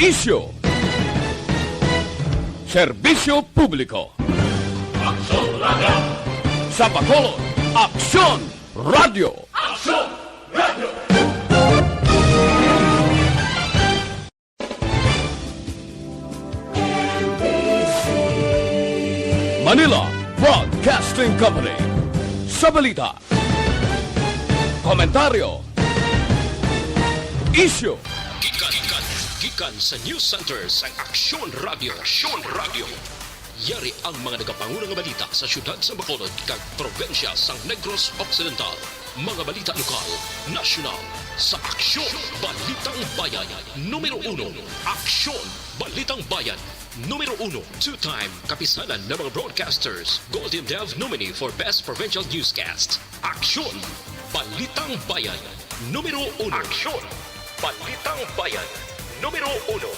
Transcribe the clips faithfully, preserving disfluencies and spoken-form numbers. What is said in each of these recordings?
Isyu. Serbisyo publiko. Aksyon Radio. Sa Bacolod, Aksyon Radio. Aksyon Radio. Manila Broadcasting Company. Sa balita, komentaryo, isyu. Gikan, gikan, gikan sa News Center sang Aksyon Radio. Aksyon Radio. Yari ang mga nagapanguna nga balita sa siyudad sa Bacolod kag probinsya sang Negros Occidental. Mga balita lokal, nasyonal, sa Aksyon Balitang Bayan. Numero uno, Aksyon Balitang Bayan. Numero uno, two-time kapisanan ng mga broadcasters, Golden Dove nominee for Best Provincial Newscast. Aksyon Balitang Bayan. Numero uno. Aksyon Balitang Bayan. Numero uno.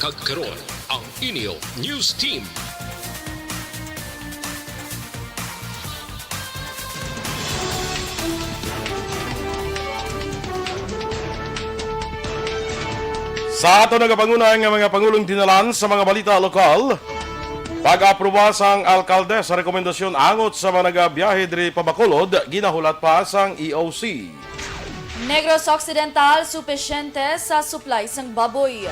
Kag karon, ang inyo news team. Sa ato nagapanguna nga mga pangulong dinalan sa mga balita lokal, pag-aproba sang alkalde sa rekomendasyon angot sa mga nagabiyahe diri pa Bacolod, ginahulat pa sang E O C. Negros Occidental, supisyente sa supply sang baboy.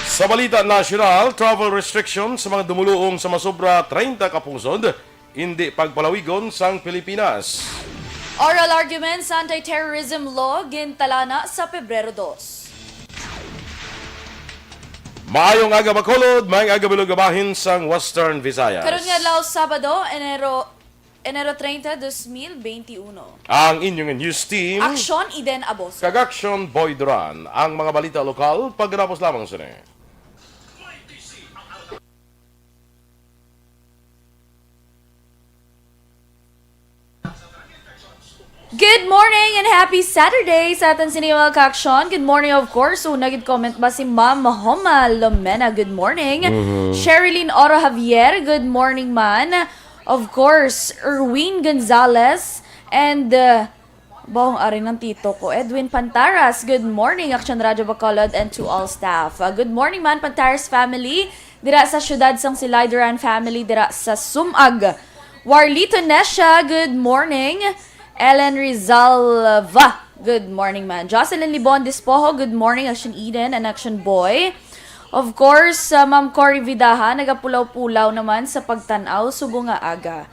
Sa balita nasyonal, travel restriction sa mga dumuluong sa masobra treinta ka pungsod, indi pagpalawigon sang Pilipinas. Oral argument sa anti-terrorism law gintalana sa Pebrero dos. Maayong aga, Bacolod, maayong aga, bilog nga bahin sang Western Visayas. Karon nga adlaw, Sabado, Enero, Enero treinta, dos mil beintiuno. Ang inyong news team, Aksyon Eden Aboso. Kag Aksyon Boy Duran. Ang mga balita lokal, pagkatapos lamang sini. Good morning and happy Saturday sa aton sini mga kaaksyon. Good morning, of course. Una gid comment ba si Ma'am Homa Lomena? Good morning. Mhm. Sherilyn Oro Javier, good morning man. Of course, Erwin Gonzalez and, uh, bawang ari ng tito ko, Edwin Pantaras. Good morning, Aksyon Radyo Bacolod, and to all staff. Uh, good morning man, Pantaras family. Dira sa siyudad sang Silay Duran family, dira sa Sumag. Warlito Nesha, good morning. Ellen Rizalva, good morning man. Jocelyn Libon Despojo, good morning, Action Eden and Action Boy. Of course, uh, Ma'am Cory Vidaha, nagapulaw-pulaw naman sa pagtanaw subong nga aga.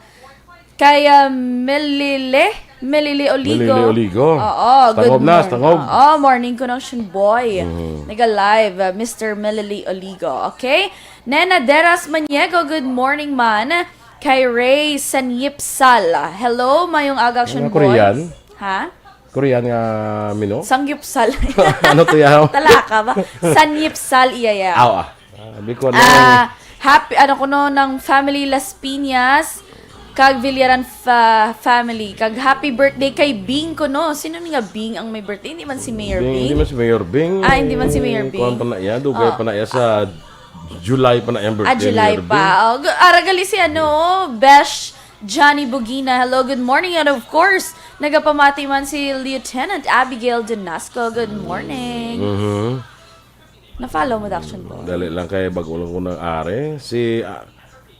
Kay, uh, Melile, Melile Oligo. Melile Oligo. Oo, good Tangob na, morning. Tangob. Oo, morning ko ng Shun Boy. Mhm. Naga-live, uh, Mister Melile Oligo. Okay? Nena Deras Maniego, good morning man. Kay Ray Sanyipsal. Hello, mayong aga, Action Ano, Boy. Korean? Ha? Korean nga menu? Sangyupsal. Ano to, yaw? Talaka ba? Sanyipsal, iya, iya. Aw, ah. Ah, Bicol na Ah, happy, ano kuno, ng family Las Piñas, kag Villaran fa-, family, kag happy birthday kay Bing kuno. Sino ni nga Bing ang may birthday? Hindi man si Mayor Bing, Bing? Hindi man si Mayor Bing. Ah, hindi man si Mayor Bing. Kuwan pa na iya, dugay Oh. pa na iya sa July pa na iyang birthday. Ah, July pa. Oh, gu-, ara gali si ano, Besh Johnny Bugina. Hello, good morning. And of course, nagapamati man si Lieutenant Abigail Denasco. Good morning. Mhm. Na-follow mo, Action Boy? Dali lang kay bago lang ko nang are. Si, ah,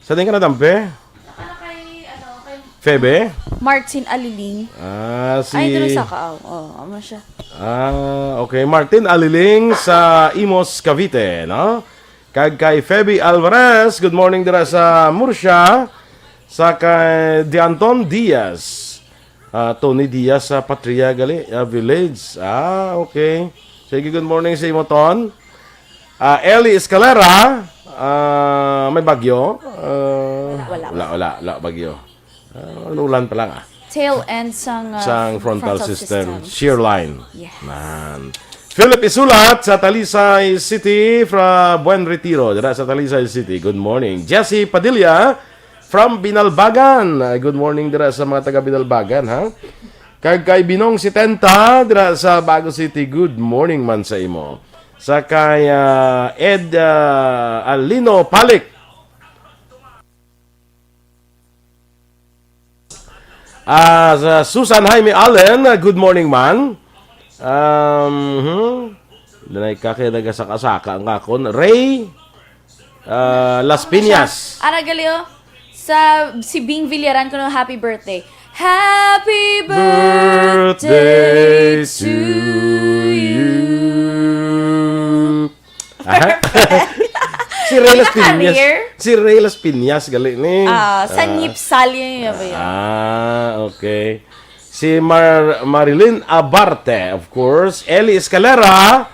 sa din ka na dampe? Naka na kay, ano, kay Febe? Martin Aliling. Ah, si Ay, doon sa Kaaw. Oh, ama siya. Ah, okay. Martin Aliling sa Imus, Cavite, no? Kag kay Febe Alvarez, good morning dira sa Murcia. Sa kay Dianton Diaz. Ah, Tony Diaz sa Patria gali, ah, Village. Ah, okay. Sige, good morning sa imo, Ton. Ah, Ellie Escalera, ah, may bagyo. Ah, Wala, wala. wala, wala, wala, bagyo. Ah, ulan pa lang, ah. Tail end sang, uh, Sang frontal frontal system, system. Shear line. Yes. Man. Philip Isulat sa Talisay City, from Buen Retiro, dira sa Talisay City. Good morning. Jesse Padilla from Binalbagan. Ay, good morning dira sa mga taga Binalbagan, ha? Kag kay Binong Setenta dira sa Bago City. Good morning man sa imo. Sa kay, ah, Ed, ah, Alino Palik. Ah, sa Susan Jaime Allen, ah, good morning man. Um, hmm. Danay ka kay nagasaka-saka ang akon. Ray, ah, Las Piñas. Ara gali, oh. Sa, si Bing Villaran kuno, "Happy birthday." "Happy birthday to you." Aha. Si Ray Las Piñas. Career? Si Ray Las Piñas, gali ni. Ah, sa Ah. Nipsal yun, yun ba yun? Ah, okay. Si Mar-, Marilyn Abarte, of course. Ellie Escalera.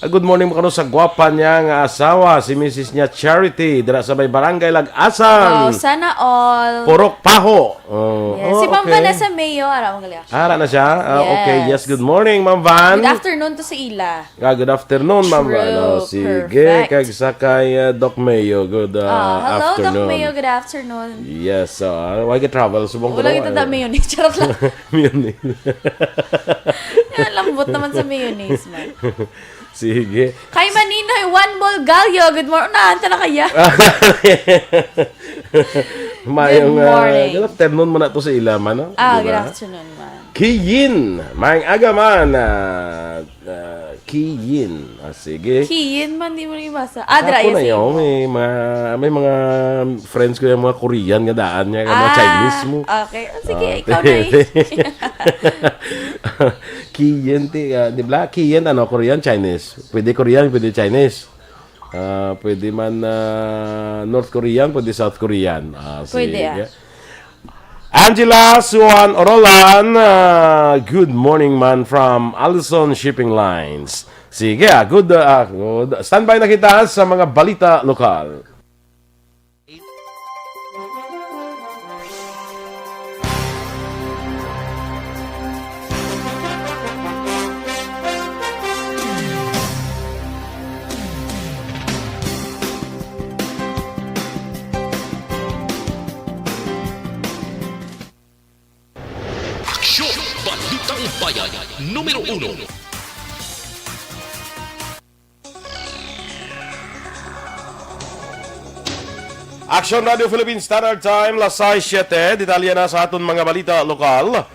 Ah, good morning mo kano sa gwapa niya nga asawa, si Missus niya Charity, dira sa may Barangay Lag-asan. Wow, sana all. Purok Paho. Oh, Yes. oh, Si Ma'am okay. Vanessa Mayo, ara mo gali. Ara na siya? Ah, okay. Yes. Yes, good morning, Ma'am Van. Good afternoon to sa ila. Ah, good afternoon, Ma'am Van. True. Oh, sige, Perfect. Kag sa kay, ah, Doc Mayo. Good, ah, Ah, hello, Doc afternoon. Mayo. Good afternoon. Yes, so, ah, why ka travel? Subong ko Wala daw, kita da eh. mayonnaise. Charot lang. Mayonnaise. Yan, lambot naman sa mayonnaise, man. Sige. Kay Maninoy Juan Bolgallo, good morning. Unahan ta na kaya? Mayong, Good ah, morning. Good afternoon mo na to sa ila, man, no? Ah, Di good ba? afternoon, man. Kiyin, maayong aga, man. Ah, ah, Kiyin. Ah, sige. Kiyin man, di mo na ibasa. Ah, dira, Ako na sige. yun, may mga, may mga friends ko yung mga Korean nga daan niya, mga Ah, Chinese mo. okay. Oh, sige, Ah, ikaw na eh. Kiyin, ti, ah, di ba? Kiyin, ano, Korean, Chinese. Pwede Korean, pwede Chinese. Ah, pwede man, ah, North Korean, pwede South Korean. Ah, Pwede, sige. ah. Angela Suan Orolan, ah, good morning man from Allison Shipping Lines. Sige, ah, good, ah, good. Standby na kita sa mga balita lokal. Aksyon! Balitang Bayan, numero uno. Aksyon Radio Philippine Standard Time, las sais siete. Detalye na sa aton mga balita lokal.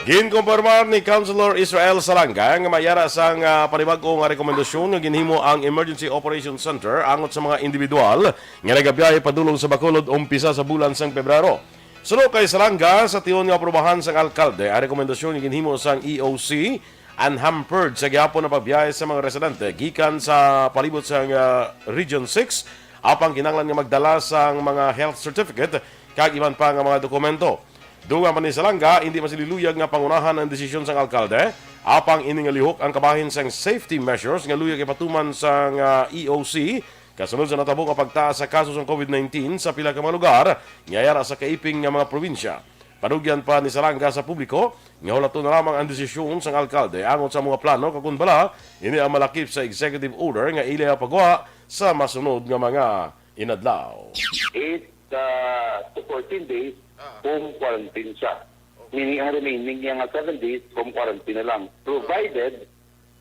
Ginkumpirmar ni Councilor Israel Salanga nga may ara sang, ah, panibag-o nga rekomendasyon nga ginhimo ang Emergency Operation Center angot sa mga individual nga nagabiyahe padulong sa Bacolod umpisa sa bulan sang Pebrero. Suno kay Salanga, sa tion nga aprubahan sang alkalde ang rekomendasyon nga ginhimo sang E O C, unhampered sa gihapon ang pagbiyahe sa mga residente gikan sa palibot sang, ah, Region six, apang kinahanglan nga magdala sang mga health certificate kag iban pa nga mga dokumento. Dugang pa ni Salanga, hindi masililuyag nga pangunahan ang desisyon sang alkalde, apang ini nga lihok ang kabahin sang safety measures nga luyag ipatuman sang, ah, E O C, kasunod sa natabo nga pagtaas sa kaso sang COVID nineteen sa pila ka mga lugar nga yara sa kaiping nga mga probinsya. Panugyan pa ni Salanga sa publiko nga hulaton na lamang ang desisyon sang alkalde angot sa mga plano kag kon bala ini ang malakip sa executive order nga ila pagwa sa masunod nga mga inadlaw. Eight, uh, to fourteen days, Ah. home quarantine siya. Okay. Meaning, ang remaining niya nga seven days, home quarantine na lang. Provided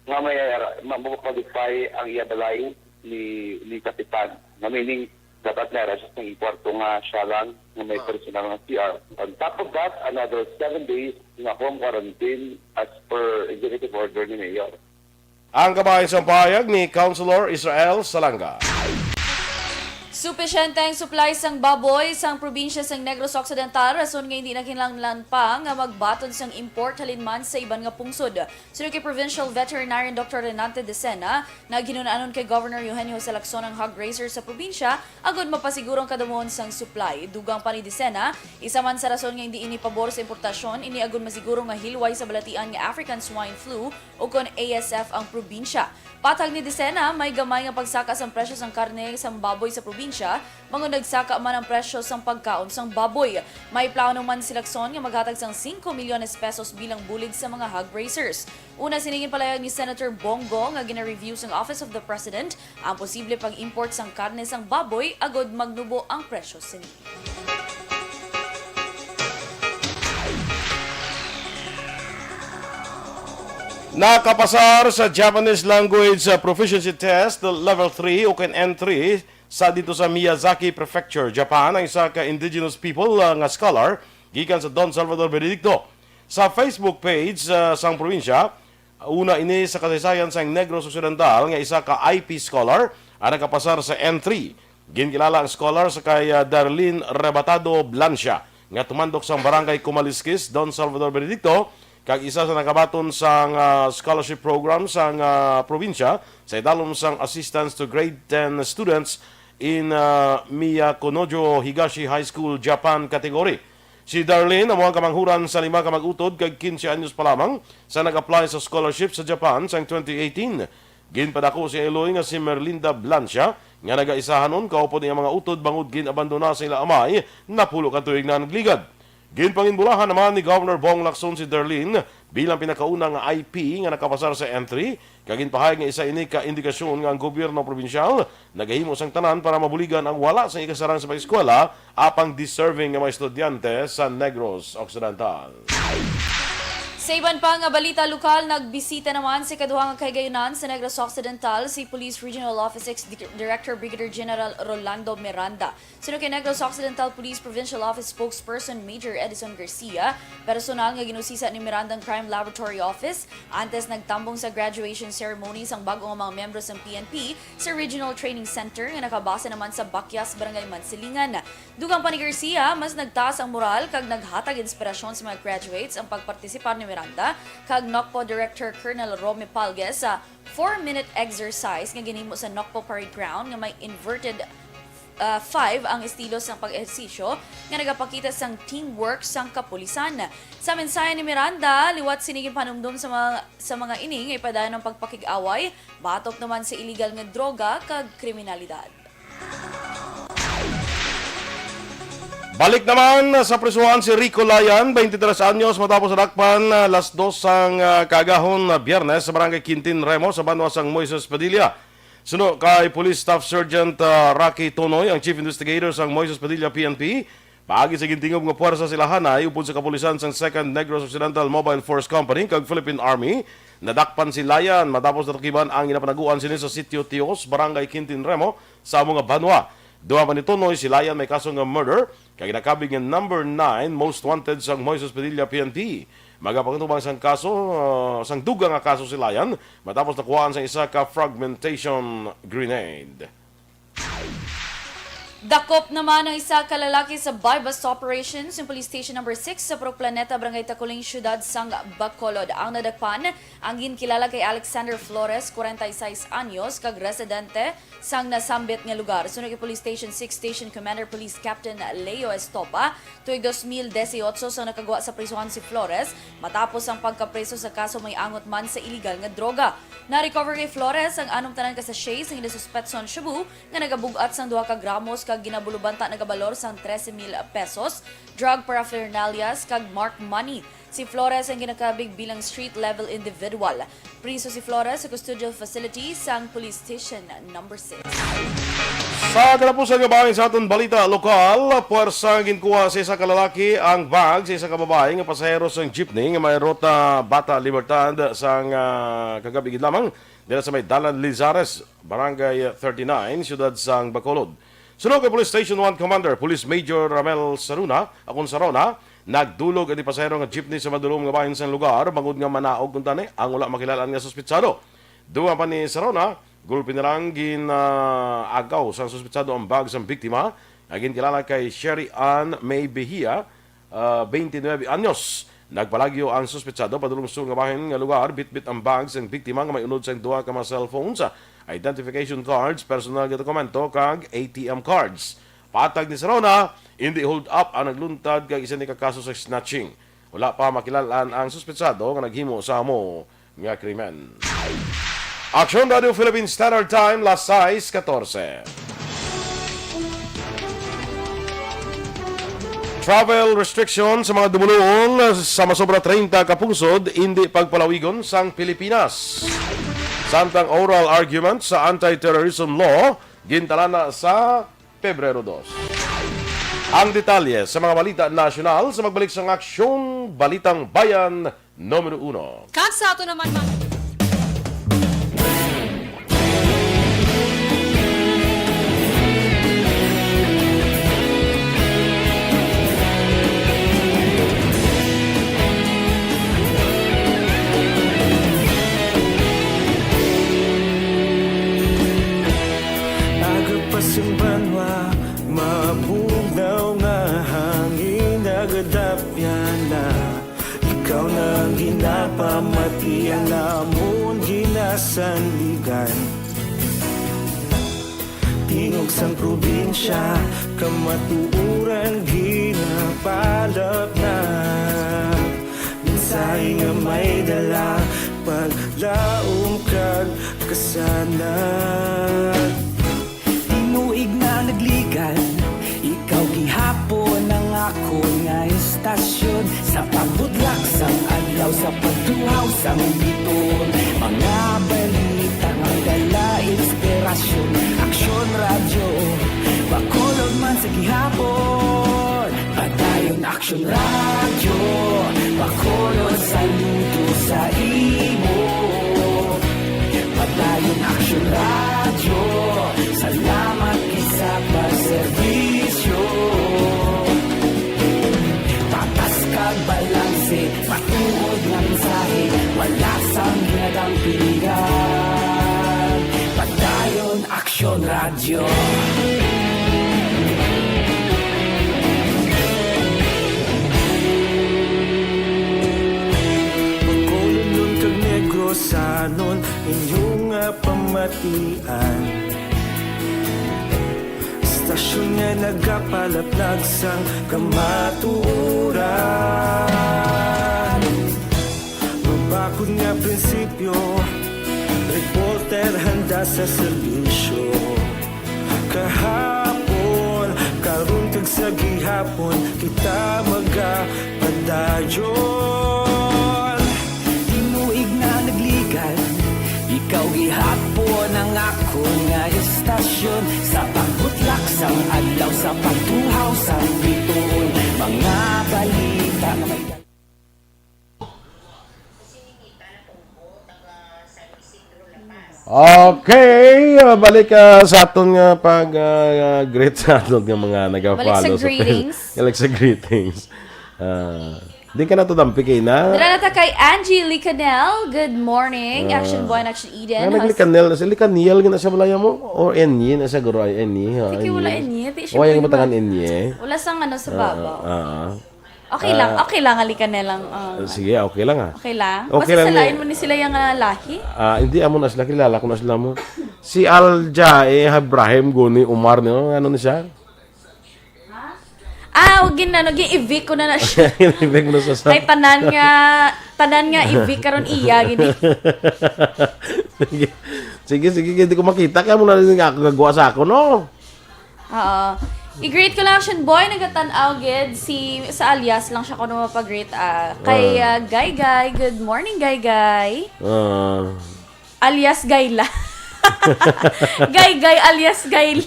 nga may, ma-, ma-qualify ang iya balay ni, ni Kapitan. Nga meaning, dapat may ara siya sa kwarto nga siya lang, nga may Ah. personal nga C R. On top of that, another seven days nga home quarantine as per executive order ni Mayor. Ang kabahin sang pahayag ni Councilor Israel Salanga. Supisyente ang supply sang baboy sang probinsya sang Negros Occidental, rason nga hindi na kinahanglan pa nga magbaton sang import halin man sa iban nga pungsod. Suno kay Provincial Veterinarian Doctor Renante Decena, naghinun-anon kay Governor Eugenio Jose Lacson ang hog raiser sa probinsya agud mapasiguro ang kadamuhon sang supply. Dugang pa ni Decena, isa man sa rason nga hindi ini pabor sa importasyon ini agud masiguro nga hilway sa balatian nga African Swine Flu ukon A S F ang probinsya. Patag ni Decena, may gamay nga pagsaka sang presyo sang karne sang baboy sa probinsya, bangod nagsaka man ang presyo sang pagkaon sang baboy. May plano man si Lacson nga maghatag sang singko milyones pesos bilang bulig sa mga hog raisers. Una sini, ginpalayag ni Senator Bong Go nga gina-review sang Office of the President ang posible pag-import sang karne sang baboy agud magnubo ang presyo sini. Nakapasar sa Japanese Language, uh, Proficiency Test Level three o kan N three sa dito sa Miyazaki Prefecture, Japan, ang isa ka indigenous people, uh, nga scholar gikan sa Don Salvador Benedicto. Sa Facebook page, uh, sang probinsya, Una ini sa kasaysayan sang Negros Occidental nga isa ka I P scholar ang nakapasar sa N three. Ginkilala ang scholar sa kay, ah, Darlene Rebatado Blancia, nga tumandok sang Barangay Kumaliskis, Don Salvador Benedicto, kag isa sa nakabaton sang, ah, scholarship program sang, ah, probinsya sa idalom sang Assistance to Grade ten Students in, ah, Miyakinojo Higashi High School, Japan category. Si Darlene amo ang kamanghuran sa lima ka mag-utod kag quince anyos pa lamang sa nag-apply sa scholarship sa Japan sang twenty eighteen. Ginpadako sa iya iloy nga si Merlinda Blancia, nga nagaisahanon kaupod niya mga utod bangod gin-abandona sa ila amay napulo ka tuig na nagligad. Ginpanginbulahan naman ni Governor Bong Lacson si Darlene bilang pinakauna nga I P nga nakapasar sa N three, kag ginpahayag nga isa ini ka indikasyon nga ang gobyerno probinsyal nagahimo sang tanan para mabuligan ang wala sang ikasarang sa pag-eskwela apang deserving nga mga estudyante sa Negros Occidental. Sa iban pa nga balita lokal, nagbisita naman sa ikaduha nga kahigayunan sa Negros Occidental si Police Regional Office Ex Di-, Director Brigadier General Rolando Miranda. Suno kay Negros Occidental Police Provincial Office Spokesperson Major Edison Garcia, personal nga ginusisa ni Miranda ang Crime Laboratory Office antes nagtambong sa graduation ceremony sang bag-o nga mga miyembro sang P N P sa Regional Training Center nga nakabase naman sa Bakyas, Barangay Mansilingan. Dugang pa ni Garcia, mas nagtaas ang moral kag naghatag inspirasyon sa mga graduates ang pagpartisipar ni Miranda kag NOCPO Director Colonel Romy Palgues sa four-minute exercise nga ginhimo sa NOCPO Parade Ground nga may inverted, ah, five ang estilo sang pag-ehersisyo nga nagapakita sang teamwork sang kapulisan. Sa mensahe ni Miranda, liwat sini ginpanumdom sa mga, sa mga ini nga ipadayon ang pagpakig-away batok naman sa iligal nga droga kag kriminalidad. Balik naman sa prisuhan si Rico Layan, twenty-three anyos, matapos nadakpan, ah, alas dos sang, ah, kaagahon na Biyernes sa Barangay Quintin Remo sa banwa sang Moises Padilla. Suno kay Police Staff Sergeant, ah, Rocky Tonoy, ang Chief Investigator sang Moises Padilla P N P, paagi sa gintingob nga puwersa sa ilahanay upod sa kapulisan sang Second Negros Occidental Mobile Force Company kag Philippine Army, nadakpan si Layan matapos natukiban ang ginapanaguan sini sa Sitio Tios, Barangay Quintin Remo, sa amo nga banwa. Dugang pa ni Tonoy, si Layan may kaso nga murder kag ginakabig nga number nine most wanted sang Moises Padilla P N P. Magapangtubang sang kaso, ah, sang dugang nga kaso si Layan matapos nakuhaan sang isa ka fragmentation grenade. Dakop naman ang isa ka lalaki sa buy-bust operation sa Police Station Number Six sa Purok Planeta, Barangay Taculing, Siyudad sang Bacolod. Ang nadakpan, ang ginkilala kay Alexander Flores, forty-six anyos, kag residente sang nasambit nga lugar. Suno kay Police Station Six Station Commander Police Captain Leo Estopa, tuig dos mil dieciocho sang nakagwa sa prisuhan si Flores matapos ang pagkapriso sa kaso may angot man sa iligal nga droga. Na-recover kay Flores ang anom tanan ka sachet sang ginasuspetso nga shabu nga nagabug-at sang duha ka gramos kag ginabulubanta nagabalor sang trese mil pesos, drug paraphernalias kag marked money. Si Flores ang ginakabig bilang street-level individual. Priso si Flores sa custodial facility sang Police Station Number Six. Sa katapusan nga bahin sa aton balita lokal, puwersa ginkuha sa isa ka lalaki ang bag sa isa ka babayi nga pasahero sang jeepney nga may ruta Bata Libertad sang, ah, kagab-i gid lamang dira sa may Dalan Lizares, Barangay thirty-nine, Siyudad sang Bacolod. Suno kay Police Station One Commander, Police Major Ramel Saruna, akon Sarona, nagdulog ang pasahero nga jeepney sa madulom nga bahin sang lugar, bangod nga manaog kuntani ang wala makilal-an nga suspitsado. Dugang pa ni Sarona, gulpi na lang gin-agaw sang suspitsado ang bag sang biktima, nga ginkilala kay Sherry Ann May Behia, ah, twenty-nine anyos. Nagpalagyo ang suspitsado padulong sa nga bahin nga lugar, bitbit ang bag sang biktima nga may unod sang duha ka mga cellphones, identification cards, personal nga dokumento, kag A T M cards. Patag ni Sarona, hindi hold up ang nagluntad kag isa ni ka kaso sa snatching. Wala pa makilal-an ang suspitsado nga naghimo sa amo nga krimen. Aksyon Radio Philippine Standard Time, las sais katorse. Travel restriction sa mga dumuluong sa masobra treinta ka pungsod indi pagpalawigon sang Pilipinas. Samtang oral argument sa anti-terrorism law gintalana sa Pebrero dos. Ang detalye sa mga balita nasyonal sa magbalik sang Aksyon Balitang Bayan Numero Uno. Kag sa ato naman, mga Sandigan. Tingog sang probinsya, kamatuoran ginapalapnag. Mensahe nga may dala, paglaom kag kasanag. Tinuig na nagligan, ikaw gihapon ang akon nga estasyon. Sa pagbudlak sang adlaw, sa pagtuhaw sang biton, mga balita nga dala inspirasyon. Aksyon Radyo, Bacolod man sa gihapon. Padayon Aksyon Radyo, Bacolod, saludo sa imo. Padayon Aksyon Radyo, salamat gid sa pagserbisyo. Patas kag balanse, matuod nga mensahe, wala sang ginadampingan. Padayon Aksyon Radyo. Bacolodnon kag Negrosanon, inyo nga pamatian. Estasyon nga nagapalaplag sang kamatuoran. Mabakod nga prinsipyo, reporter handa sa serbisyo. Kahapon, karon kag sa gihapon, kita magapadayon. Tinuig na nagligan, ikaw gihapon ang akon nga estasyon. Sa pagbutlak sang adlaw, sa pagtuhaw sang bituon, mga balita nga may Okay, uh, balik uh, sa aton nga pag uh, greet sa aton nga mga nag-follow sa greetings. Balik sa greetings. Uh, di ka na to dampi kay na. Dira na ta kay Angie Licanel. Good morning. Uh, Action Boy and Action Eden. Ano, Licanel? Si Licanel gina sa balaya mo? Or Enye na sa guro ay Enye? Sige, wala Enye. Wala sang ano sa baba. Uh, uh, Okay lang, ah, okay lang, halika na lang. Ah, sige, okay lang, ah. Okay lang? Okay lang. Basta salain mo ni sila yung, ah, lahi? Ah, hindi, amo na sila, kilala ko na sila mo. Si Alja, eh, Ibrahim, Guni, Umar, no? Ano na siya? Ah, wag yun, ano, gin-evict ko na na siya. Evict mo na sa sa- Ay, tanan nga, tanan nga, evict karon iya, gini. Sige, sige, sige, hindi ko makita. Kaya mo na rin nga ako gagawa sa ako, no? Oo. I-greet ko lang, Action Boy, nagatan-aw gid si, sa alias lang siya kuno mapag-greet, ah. Kay, ah, Gay Gay. Good morning, Gay Gay. Ah. Alias Gayla. Gay Gay alias Gayla.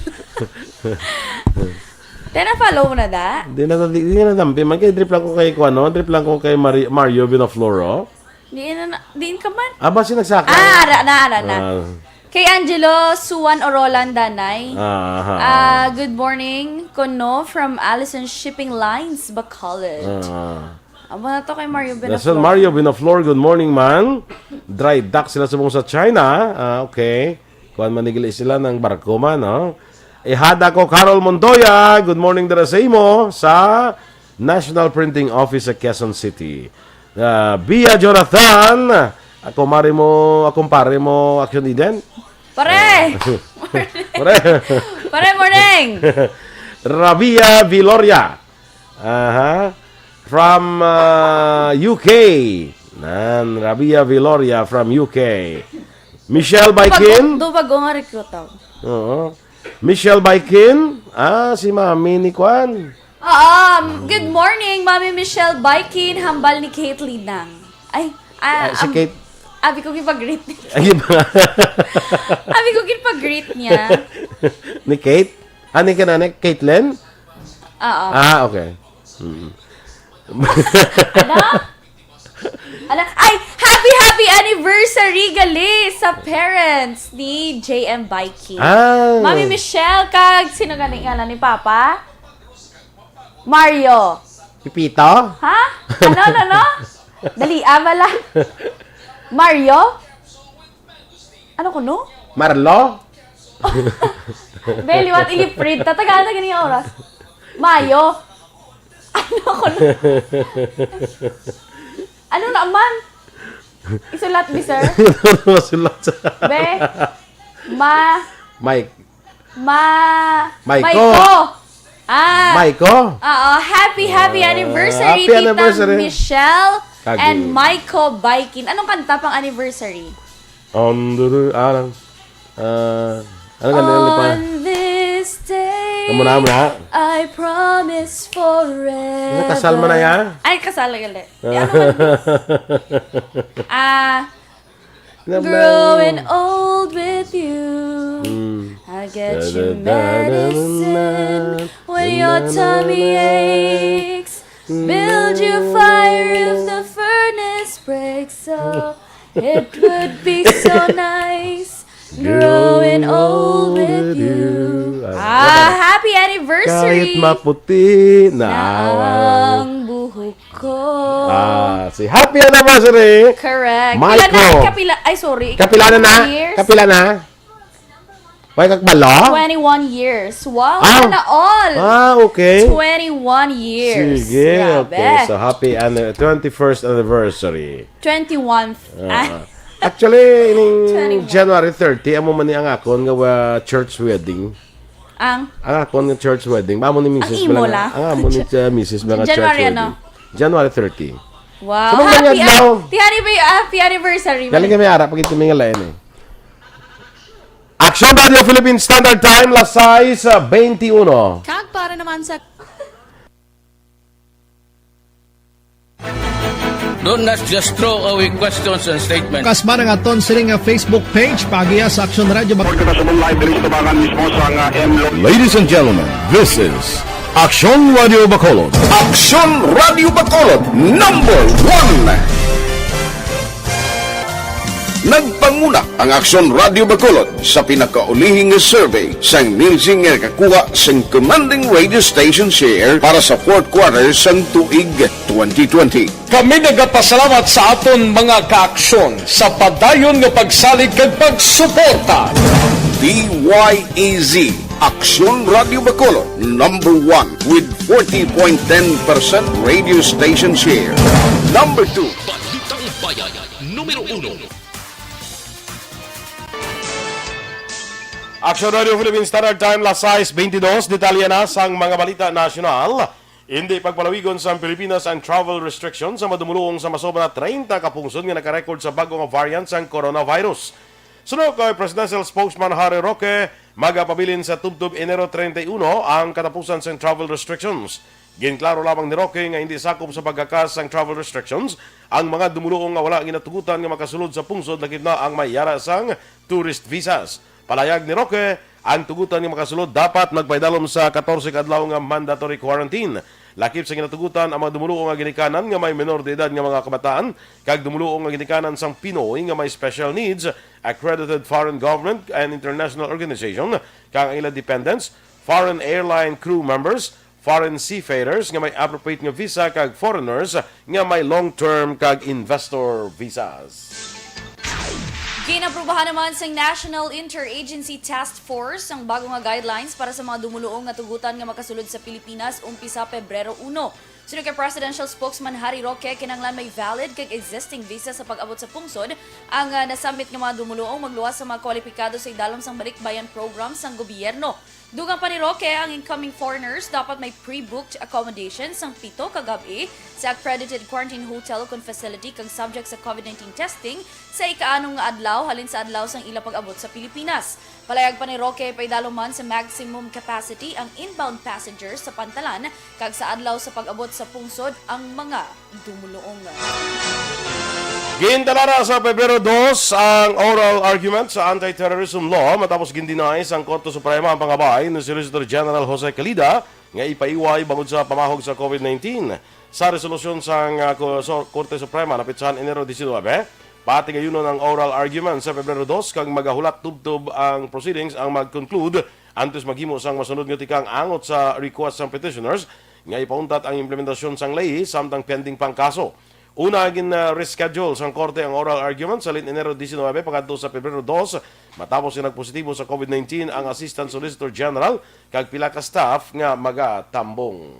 Then, na-follow mo na, da? Di na, di, di na dampi. Man, kay drip lang ko kay, kuwan, no? Drip lang ko kay Mari-, Mario Binafloro. Diin na, diin ka man? Ah, ba, sinagsaka? Ah, ara na, ara na. Ah. Kay Angelo Suan Orolan Danay. Ah, aha. Ah, good morning, kuno from Allison Shipping Lines, Bacolod. Ah. Amo na to kay Mario Binaflor. That's Mario Binaflor, good morning, man. Dry dock sila sa sa China. Ah, okay. Kuan, manigili sila ng barko man, no? Ihada ko, Carol Montoya, good morning dira sa imo, sa National Printing Office sa Quezon City. Ah, Bia Jonathan, ako mari mo, akong pare mo, Action Eden. Pare! Ah. Pare! Pare, morning! Rabia Viloria. Aha. From, ah, U K. Nan, Rabia Viloria from U K. Michelle Baikin. Dubago, dubago nga recruit daw. Oo. Michelle Baikin. Ah, si Mami ni Kwan. Oo, um, good morning, Mami Michelle Baikin, hambal ni Kate Linang. Ay, ah, Ah, si am-, Kate. Abi ko gipag-greet. Ay, iba. Abi ko gipag-greet niya. Ni Kate? Ano ka na, ni Caitlyn? Oo. Ah, okay. Mm. Ano? Ala, ay, happy, happy anniversary gali sa parents ni J M Baikin. Ah. Mami Michelle, kag sino gani ngalan ni Papa? Mario. Pipito? Ha? Ano, ano, no? Dali, ah, bala. Mario? Ano ko, no? Marlo? Be, liwat, iliprid. Tatagaan na gani ang oras. Mayo. Ano ko, no? Ano naman? Isulat, mi, sir. Masulat sa... Be, ma, Mike. ma, Maiko. Maiko. Ah, Maiko? Oo, happy, happy Ah, anniversary, happy Tita anniversary. Michelle Kagi. and Maiko Baikin. Anong kanta pang anniversary? On the... Ah, lang. Ah, ano ganda yung pa? On this day, Amo na, amo na. I promise forever. Nakasal man na ya? Ay, kasal na gali. Ano man? Ah, Ina-, growing old with you. Mm. I get you medicine when your tummy aches. Build you fire if the furnace breaks. So it would be so nice growing old with you. Ah, happy anniversary! Kahit maputi na awa. Ang buhok ko. Ah, si happy anniversary. Correct. Maiko. Pila na? Kapila, ay, sorry. Kapila na na? Years? Kapila na? May kakbalo? Twenty-one years. Wow, Ah. sana all. Ah, okay. Twenty-one years. Sige, Grabe. okay. So, happy an- twenty-first anniversary. Twenty-one. Ah. Ah, Actually, ining Twenty-one. January thirty, amo man ni ang akon nga wa-, church wedding. ang Ang akon nga church wedding, amo ni Missus imo Bala nga, lang. Ang amo ni uh, Missus Bala nga church January, wedding. ano? January thirty. Wow. Sa mga Happy, adlaw. an- Tihari ba yung happy anniversary? Galing kami ara, pag ito may ngalain eh. Action Radio Philippine Standard Time, las sais, ah, twenty-one. Kag para naman sa Do not just throw away questions and statements. Kasma nga aton sini nga Facebook page, pagiya sa Aksyon Radio Bac- Kita sa live diri sa tubangan mismo sa nga M Lo. Ladies and gentlemen, this is Aksyon Radio Bacolod. Aksyon Radio Bacolod, number one. Nagpanguna ang Aksyon Radio Bacolod sa pinakaulihing nga survey sang Nielsen nga nakakuha sang commanding radio station share para sa fourth quarter sang tuig twenty twenty. Kami nagapasalamat sa aton mga kaaksyon sa padayon nga pagsalig kag pagsuporta. D Y E Z, Aksyon Radio Bacolod, number one with forty point ten percent radio station share. Number two, Balitang Bayan, numero uno. Action Radio Philippine Standard Time, las sais twenty-dos. Detalye na sang mga balita nasyonal. Hindi pagpalawigon sa Pilipinas ang travel restrictions sa madumuluong sa masobra treinta ka pungsod nga nakarecord sa bago nga variant sang coronavirus. Suno kay Presidential Spokesman Harry Roque, magapabilin sa tubtob Enero treinta y uno ang katapusan sang travel restrictions. Ginklaro lamang ni Roque nga hindi sakop sa pagkakas sang travel restrictions ang mga dumuluong nga wala ginatugutan nga makasulod sa pungsod, lakip na ang may yara sang tourist visas. Palayag ni Roque, ang tugutan nga makasulod dapat magpaidalom sa katorse ka adlaw nga mandatory quarantine. Lakip sa ginatugutan ang mga dumuluong nga ginikanan nga may menor de edad nga mga kabataan kag dumuluong nga ginikanan sang Pinoy nga may special needs, accredited foreign government and international organization, kag ang ila dependents, foreign airline crew members, foreign seafarers nga may appropriate nga visa kag foreigners nga may long-term kag investor visas. Ginaprubahan naman sang National Interagency Task Force ang bago nga guidelines para sa mga dumuluong nga tugutan nga makasulod sa Pilipinas umpisa Pebrero uno. Suno kay Presidential Spokesman Harry Roque, kinahanglan may valid kag existing visa sa pag-abot sa pungsod ang, ah, nasambit nga mga dumuluong magluwas sa mga kwalipikado sa idalom sang Balikbayan Program sang gobyerno. Dugang pa ni Roque, ang incoming foreigners dapat may pre-booked accommodation sang pito ka gab-i sa accredited quarantine hotel kon facility kag subject sa COVID nineteen testing sa ika-anom nga adlaw halin sa adlaw sang ila pag-abot sa Pilipinas. Palayag pa ni Roque, paidalom man sa maximum capacity ang inbound passengers sa pantalan kag sa adlaw sa pag-abot sa pungsod ang mga dumuluong. Gintalara sa Pebrero dos ang oral argument sa anti-terrorism law matapos gin-deny sang Korte Suprema ang pangabay ni Solicitor General Jose Calida nga ipaiway bangod sa pamahog sa COVID nineteen. Sa resolusyon sang, ah, Ko-, so-, Korte Suprema napitsahan Enero diecinuebe, patigayunon ang oral argument sa Pebrero dos kag magahulat tubtob ang proceedings ang mag-conclude antes maghimo sang masunod nga tikang angot sa request sang petitioners nga ipauntat ang implementasyon sang ley, samtang pending pa ang kaso. Una, gin, ah, reschedule sang korte ang oral argument sa halin Enero diecinuebe pakadto sa Pebrero dos, matapos nga nagpositibo sa COVID nineteen ang Assistant Solicitor General kag pila ka staff nga magatambong.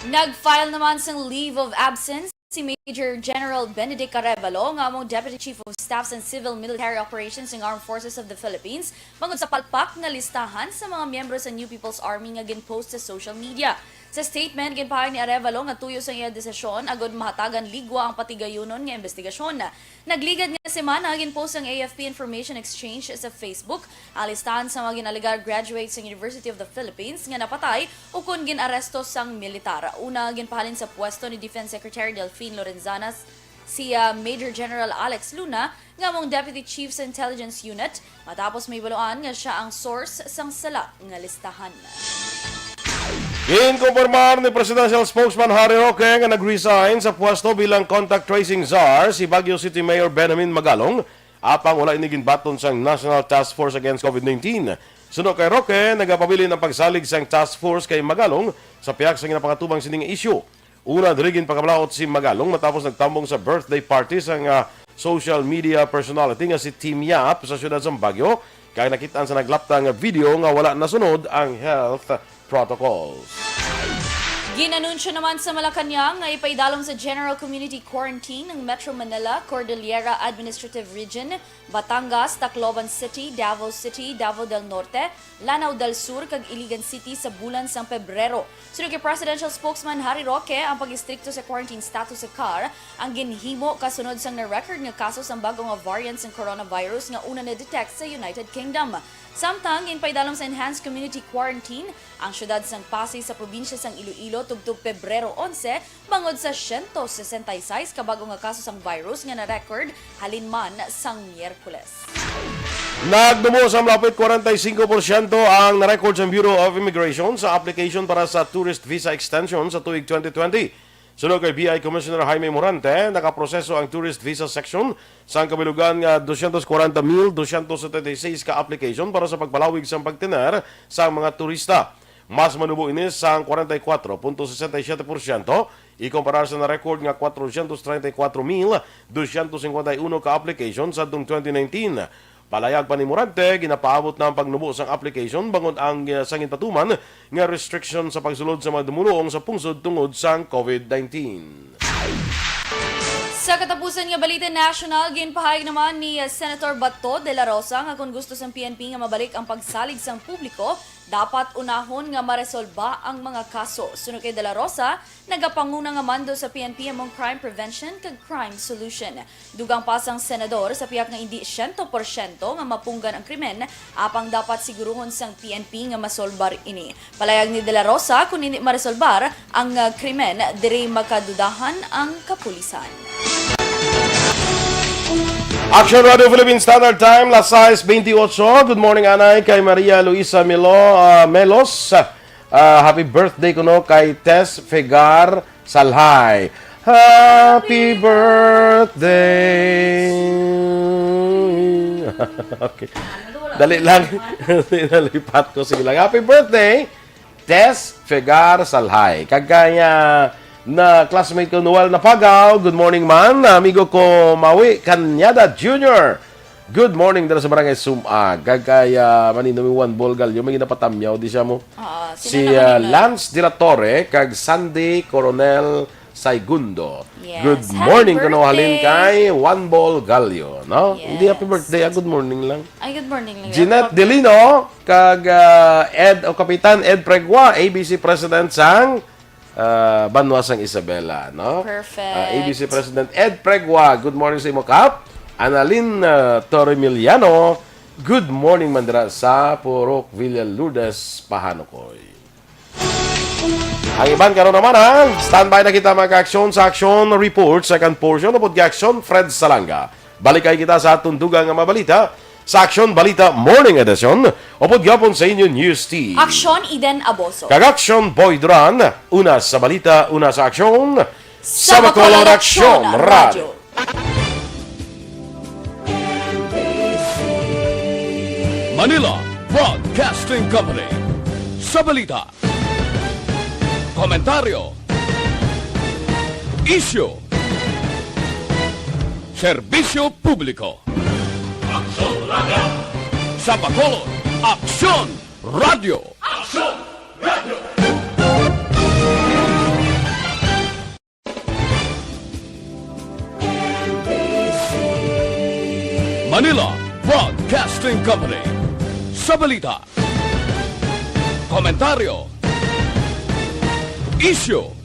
Nag-file naman sang leave of absence si Major General Benedict Arevalo, nga amo ang Deputy Chief of Staff sa Civil Military Operations ng Armed Forces of the Philippines, bangod sa palpak nga listahan sa mga miyembro sa New People's Army nga gin-post sa social media. Sa statement, ginpahayag ni Arevalo nga tuyo sang iya desisyon agud mahatagan ligwa ang patigayunon nga investigasyon. Nagligad nga semana, gin-post sang A F P Information Exchange sa Facebook ang listahan sa mga ginalegar graduates sang University of the Philippines nga napatay ukon gin-aresto sang militar. Una, ginpahalin sa pwesto ni Defense Secretary Delfin Lorenzana si, ah, Major General Alex Luna, nga amo ang Deputy Chief sa Intelligence Unit, matapos mahibaluan nga sia ang source sang sala nga listahan. Ginkumpirmar ni Presidential Spokesman Harry Roque nga nag-resign sa pwesto bilang contact tracing czar si Baguio City Mayor Benjamin Magalong, apang wala ini ginbaton sang National Task Force Against COVID nineteen. Suno kay Roque, nagapabilin ang pagsalig sang task force kay Magalong sa pihak sa ginapakatubang sining isyu. Una, diri ginpakabalaut si Magalong matapos nagtambong sa birthday party sang, ah, social media personality nga si Tim Yap sa siyudad sang Baguio, kag nakit-an sa naglapta nga video nga wala nasunod ang health protocols. Ginanunsyo naman sa Malacañang nga ipaidalom sa General Community Quarantine ang Metro Manila, Cordillera Administrative Region, Batangas, Tacloban City, Davao City, Davao del Norte, Lanao del Sur, kag Iligan City sa bulan sang Pebrero. Suno kay Presidential Spokesman Harry Roque, ang pag-istrikto sa quarantine status sa car ang ginhimo kasunod sang na-record nga kaso sang bag-o nga variant sang coronavirus nga una na-detect sa United Kingdom. Samtang ginpaidalom sa enhanced community quarantine ang siyudad sang Pasay sa probinsya sang Iloilo tubtob Pebrero onse, bangod sa siyento sesenta y seis ka bag-o nga kaso sang virus nga na-record halin man sang Miyerkules. Nagnubo sa malapit kwarenta y singko porsyento ang na-record sang Bureau of Immigration sa application para sa tourist visa extension sa tuig twenty twenty. Suno kay B I Commissioner Jaime Morante, nakaproseso ang tourist visa section sang kabilugan nga dosyentos kwarenta mil dosyentos setenta y seis ka application para sa pagpalawig sang pagtener sang mga turista. Mas manubo ini sang kwarenta y kwatro punto sesenta y siyete porsyento ikumparar sa na-record nga kwatrosyentos treinta y kwatro mil dosyentos singkwenta y uno ka application sadtong twenty nineteen. Palayag pa ni Morante, ginapaabot na ang pagnubo sang application bangod ang, eh, sang ginpatuman nga restriction sa pagsulod sa mga dumuluong sa pungsod tungod sang COVID nineteen. Sa katapusan nga balita nasyonal, ginpahayag naman ni, eh, Senator Bato de la Rosa nga kon gusto sang P N P nga mabalik ang pagsalig sang publiko, dapat unahon nga maresolba ang mga kaso. Suno kay De La Rosa, nagapanguna nga mando sa P N P among crime prevention kag crime solution. Dugang pa sang senador, sa pihak nga indi siyento porsyento nga mapunggan ang krimen, apang dapat siguruhon sang P N P nga masolbar ini. Palayag ni De La Rosa, kon indi maresolbar ang, ah, krimen, diri makadudahan ang kapulisan. Action Radio Philippine Standard Time, las sais bentiocho. Good morning, anay, kay Maria Luisa Melo, ah, Melos. Ah, happy birthday kuno kay Tess Fegar Salhay. Happy birthday. Okay. Dali lang. Nalipat ko. Sige lang. Happy birthday, Tess Fegar Salhay. Kag kay, ah, na classmate ko, Noel Napagaw. Good morning, man. Amigo ko, Mawi Cañada Junior. Good morning dira sa Barangay Sumag. Kag kay, ah, Manino mi Juan Bol Gallo, may ginapatamyaw di siya mo. Oo, sino Si, naman ah, yun? Lance de la Torre kag Sandy Coronel Saigundo. Yes. Good Happy morning kuno halin birthday. Kay Juan Bol Gallo, no? Hindi happy Yes. birthday, ah, good morning lang. Ay, good morning lang. Jeanette Happy Delino kag, ah, Ed o Kapitan Ed Pregua, A B C President sang, ah, Banwa sang Isabela, no? Perfect. Ah, A B C President Ed Pregua, good morning sa imo, Kap. Annalyn, ah, Torremiliano, good morning man dira sa Purok Villa Lourdes, Pahanukoy. Ang iban karon naman, ha? Standby na kita, mga ka-aksyon, sa action report, second portion, upod kay Aksyon Fred Salanga. Balikay kita sa aton dugang nga mga balita sa Aksyon Balita Morning Edition, upod gyapon sa inyo News Team. Aksyon Eden Aboso. Kag Aksyon Boy Duran, una sa balita, una sa aksyon, sa Bacolod Aksyon Radio. Manila Broadcasting Company. Sa balita, komentaryo, isyu, serbisyo publiko. Aksyon Radio. Sa Bacolod, Aksyon Radio. Aksyon Radio. Manila Broadcasting Company. Sa balita, komentaryo, isyu,